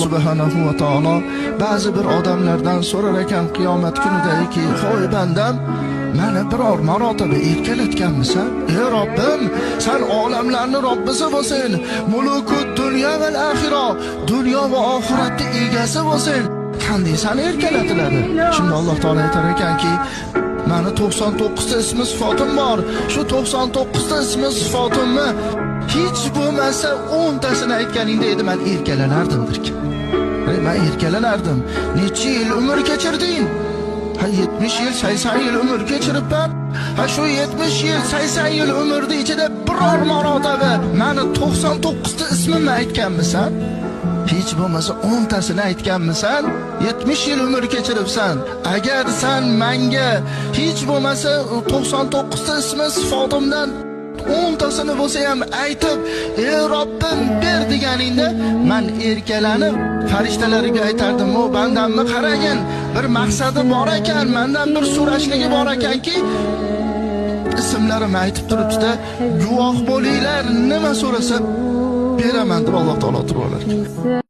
Subhanahu va taolo ba'zi bir odamlardan so'rar ekan qiyomat kunidaki: "Hoy bandam, mani biror marotaba erkalatganmisan?" "Ey Robbim, san olamlarni Robbisi bo'lsin, mulukut dunyo va axiro, dunyo va oxiratni egasi bo'lsin. Qanday sani erkalatiladi?" Shunda Alloh taolo aytar ekanki: "Mani 99 ta ismi sifatim bor. Shu 99 ta ismi sifatimni hech bo'lmasa 10 tasini aytganingda edi, man erkalanardim" derkan. Man erkalanardim. "Necha yil umr kechirding?" "Ha, 70 yil, 80 yil umr kechiribman." "Ha, shu 70 yil, 80 yil umrni ichida biror marotaba mani 99 ta ismimni aytganmisan? Hech bo'lmasa 10 tasini aytganmisan? 70 yil umr kechiribsan. Agar san menga hech bo'lmasa 99 ta ismi sifatimdan 10 tasini bo'lsa ham aytib, 'Ey Robbim, ber' deganingda, man erkalanib farishtalarga aytardim: 'O bandamni qaragin, bir maqsadi bor ekan, mandan bir so'rashligi bor ekanki, ismlarimni aytib turibdi-da, guvoh bo'linglar, nima so'rasa beraman', deb Alloh taolo turib olar ekan.